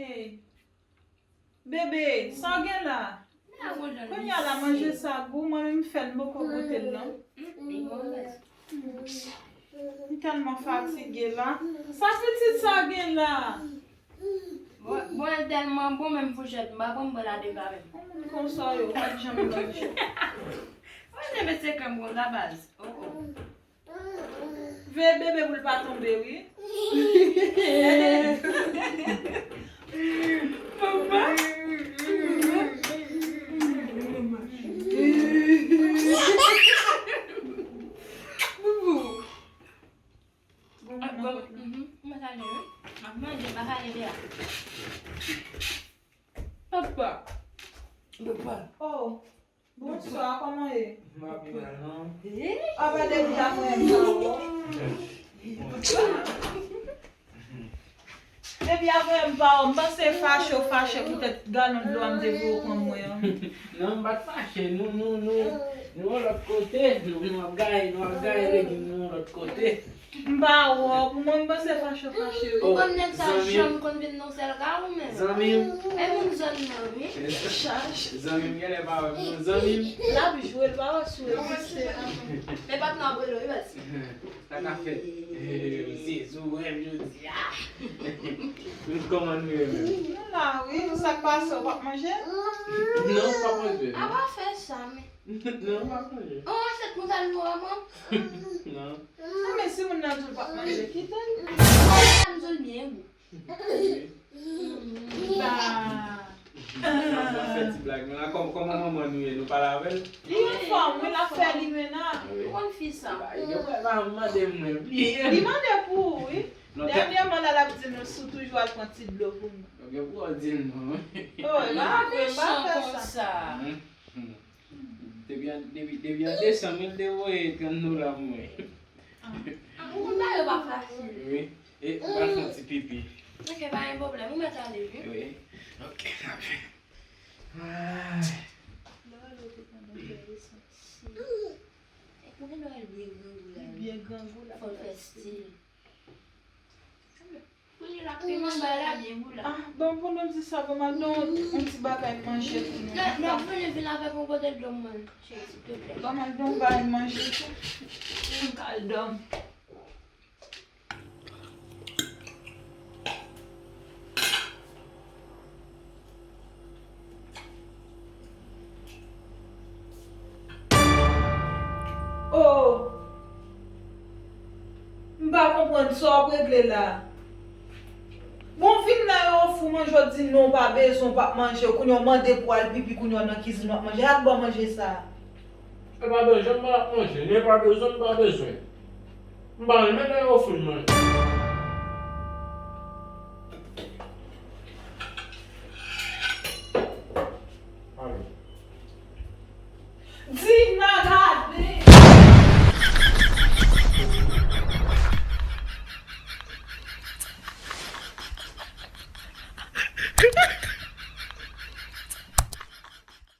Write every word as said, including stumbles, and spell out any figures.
Hey. Bebe, sa w gen la? Kounye a la manje sa gou, mwen menm m fè l, m poko goute l non. M tèlman fatige la. Sa pitit sa gen la? Bon, bon, l tèlman bon, menm fouchèt m pa pran, m pran l a de pa menm. Yon moun konsa yo pa t janm manje. Mwen te mete kè m konsa baz. Oh, oh. Veye bebe pou l pa tonbe, wi. Papa. Boubou. Bon, mwen ale, wi. M ap manje, m pa pale de a. Papa. Papa. Oh. Bonswa, kòman ye? M pa pi mal non. Apa depi a mwen m pa wè w. Depi a mwen m pa wè w, m panse fache w fache poutèt galon dlo a m te voye w pran mwen an. Non, m pa t fache, nou, nou, nou, nou yon lòt kote, nou vin w ap gaye, nou ap gaye legim nou yon lòt kote. M pa wè w, pou mwen m panse fache fache wi. Ou konn nèg sa janm konn vin nan sèl ka ou menm? Zanmi m. E moun zòn nan wi. Chach. Zanmi m genlè pa wè m non zanmi m. L ap jwe l pa wè si w egziste. Men patnè w ap rele w wi baz. Sa ka fèt. Zezou wè m jodi a. Kòman nou ye menm? Nou la wi, sa k pase w p ap manje? Non, m p ap manje. A pa fè sa men. Non, m p ap manje. An, se konsa l nou wè mwen? Non. Non, men si moun nan di w pa manje, kite l. Sa m di w l byen gou. Ba. Fè ti blag. Men la, kòm, kòman manman nou ye, nou pale avè l? Li anfòm, wi, l ap fè limena. Ou konn fi sa. Ba, yo pral pa mande m mwen. Li mande pou ou, wi. Dènyèman la, l ap di nou si w toujou al pran ti dlo pou nou. Yo pou w di l non. Oh, la, pa mechan konsa. Depi an, depi, depi an desanm, wi, l te voye trant dola pou mwen. Ah, moun sa yo pa fasil. Wi. E, m pral fè yon ti pipi. Ok, pa gen pwoblèm. Ou mèt ale, wi. Wi. Ok, n ap fè. Ay. Ou gen dwa al byen grangou la. Li byen grangou la. Fò l fè stil. Kounye la, piman bay la byen gou la. Ah, bon, pandan w di sa, ban m al don yon ti bagay manje pou nou. Lè, lè w vini, vin avèk yon kote dlo mwen, cheri, silteplè. Ban m al don yon bagay manje tou. M ka al dòmi. Oh! M pa konprann sa w ap regle la. Bon, vin la yo ofri w manje, w di non, w pa bezwen, w p ap manje, kounye a w mande pou w al pipi, kounye a w nan kizin w ap manje. Al bò manje sa. E pa bezwen, m pa ap manje. Li pa bezwen, m pa bezwen. M pa renmen lè yo ofri m manje.